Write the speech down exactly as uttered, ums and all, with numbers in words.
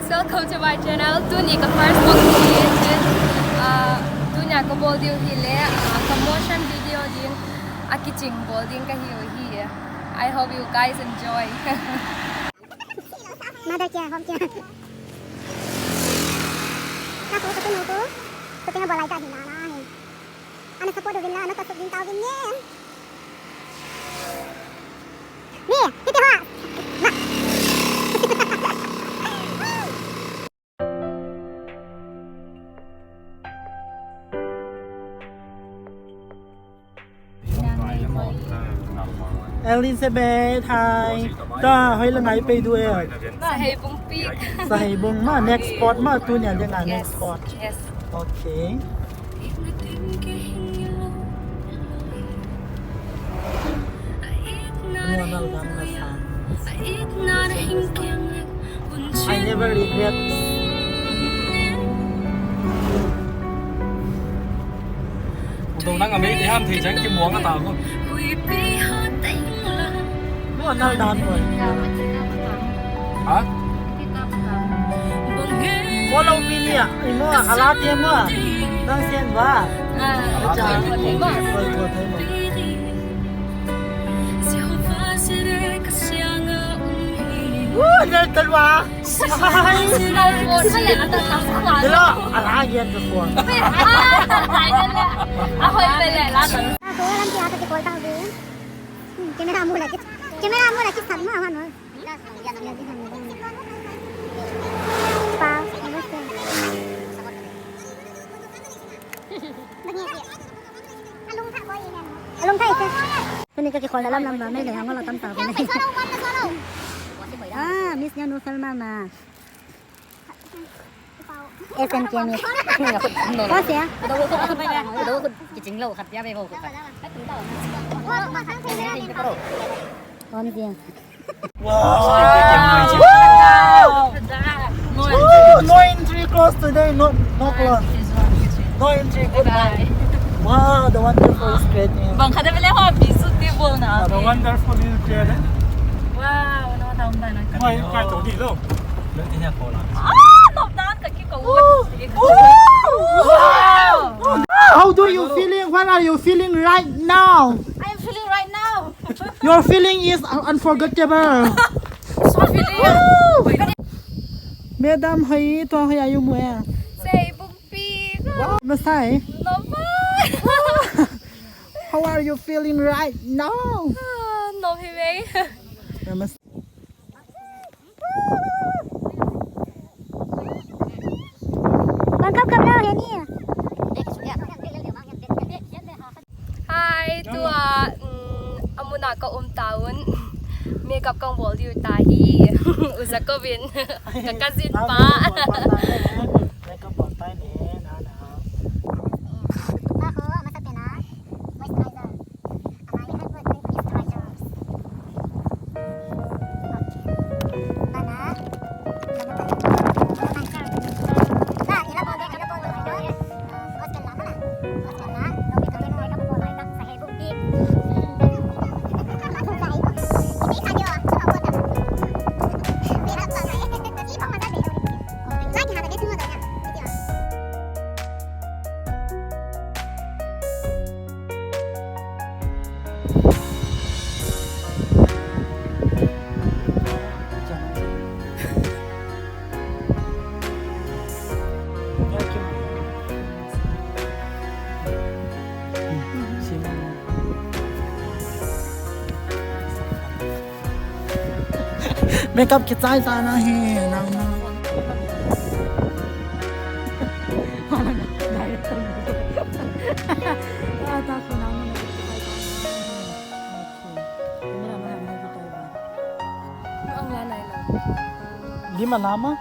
Welcome to my channel. Tuni ka first vlog hi. Ah, tuni a ka bawl ding uh hi leh, ah, ka motion video ding a kicing bawl ding ka hi uh hi. I hope you guys enjoy. Mother care, home care. Ka pu, ka tunu pu. Ka tunu bawl lai ka hi na na hi. Ana support uh vin la, ana support vin tau vin nge. Ni, hiti hoa. Ma. Elizabeth, hi. Ta, hoi la ngai pei du e. Sahei bung pi. Sahei bung ma, next spot ma, tuni a ding a next spot. Yes. Okay. Mua nal dam na sa. I never regret. Dong nang a mei te ham thei chang ki muang a ta ko. Mua nal dam ko. Ha? Follow me nia. I mua a la te mua. Nang sian ba. Ah, ah, ah. Koi, koi, koi, koi. Woo, nal talwa. Hello, a la yan ka kuang. Ako, lam ti ata ti kuang tang di. Hmm, camera mu la kit. Camera mu la kit san ma, wan ma. Pau, a la yan. Alung thai te. Tuni ka kikholna lamlam va mei le hang la tam ta ve. Ah, Miss Nya Nu Fel Mama. S N K Miss. Ko sia. Kicing lo khat ya ve ko. Om sia. Wow! Wow! No entry close today, no, no close. No entry, good night. Wow, the wonderful is great news. Bang khat a vele ho, pi sut ti bol na. The wonderful is great, eh? Wow, no, taum ba na. Why, why don't you know? Ah, no, dan ka ki ko. Wow! How do you feeling? What are you feeling right now? I am feeling right now. Your feeling is unforgettable. So feeling. Madam, hoi, tua hoi ayu mu e. Sahei bung pi. Masai. How are you feeling right now? Ah, no hi mei. Mas Bang kap kap lau he ni. Hi, tua, mm, a mun ah ka om ta un. Makeup kong bawl ding uh ta hi. U Za Ko Vin. Ka cousin pa. Makeup bawl tai ne, na na. Aho, masa pena. Moisturizer. Makeup kichai ta na hi, nang na. Di malama.